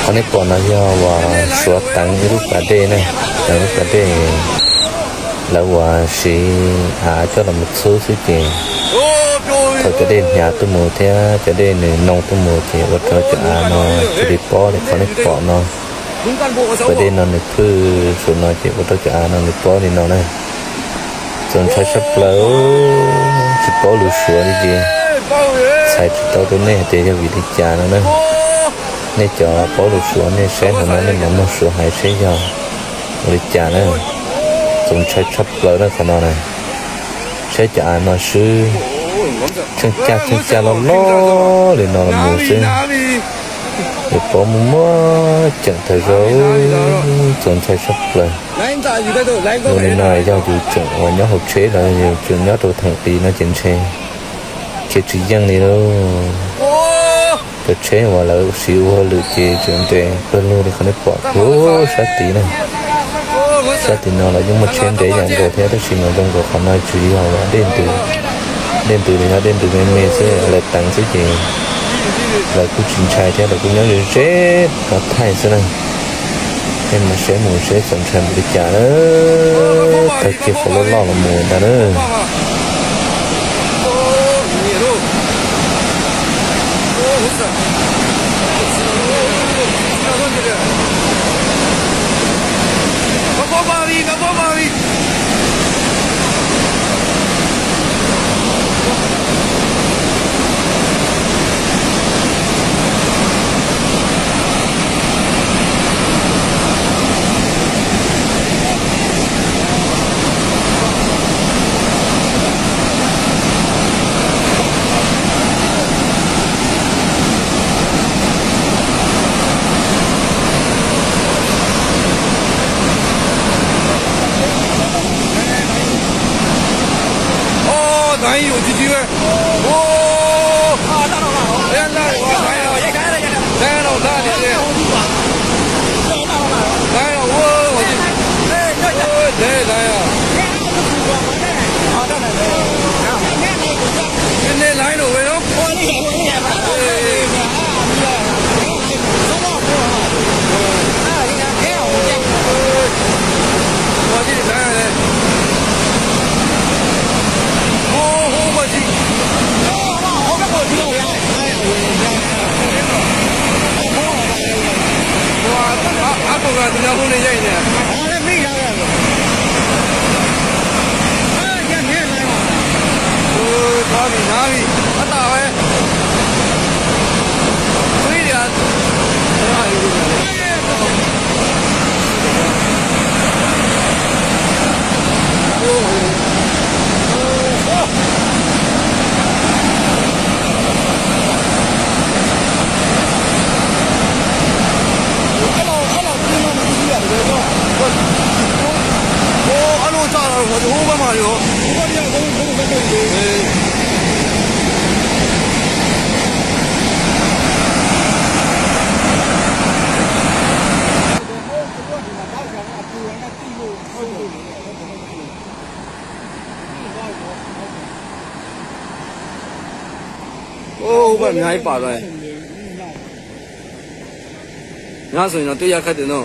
Qhov nej pom no yog uas Suav teev ib lub pas dej ne, teev lub pas dej, lawv uas siv av coj los mus txhub xwb ces thaum cov dej hnyav tuaj mus thiab cov dej nws noo tuaj mus ces ua rau cov av no cia li pob li qhov nej pom no. Pas dej no nws phwj saum no ces ua rau cov av no nws pob li no na. Txaus ntshai tshaj plaws, tsis paub lus Suav li ces txhais tsis tau rau nej hais tias yog vim li cas no na. Nej cov paub lus Suav nej saib hauv no nej mam mloog Suav hais seb yog ua li cas na. Txaus ntshai tshaj plaws na qhov no na. Saib cov av no swb, tsheej caj tsheej caj loj loj li no los mus xwb. Yuav paub muaj muaj ceem tag zog, txaus ntshai tshaj plaws. Zoo li no yog yus tseem uas nyob hauv tsheb los yus tseem nyob rau theem qis no ces ntshe khiav tsis yeej li lauj. Cov tsheb uas lawv siv ua hauj lwm ces tseem nres pawg lug li qhov nej pom puag sab tid na. Sab tim no los yeej muaj tsheb nres ib yam nkaus thiab tab sis mas zoo nkaus qhov no tsis yog dej ntws, dej ntws los yog dej ntws me me xwb lawv teev xwb ces lawv kuj tsis ntshai thiab lawv kuj nyob ze ze rov thaij xwb na. Nej mus saib mus saib txaus ntshai npaum li cas na. Tag kiag qhov loj loj los mus ntag na. Ub, hnyav ib pam lawm. Hnyav xwb no twb ya khaij twm no.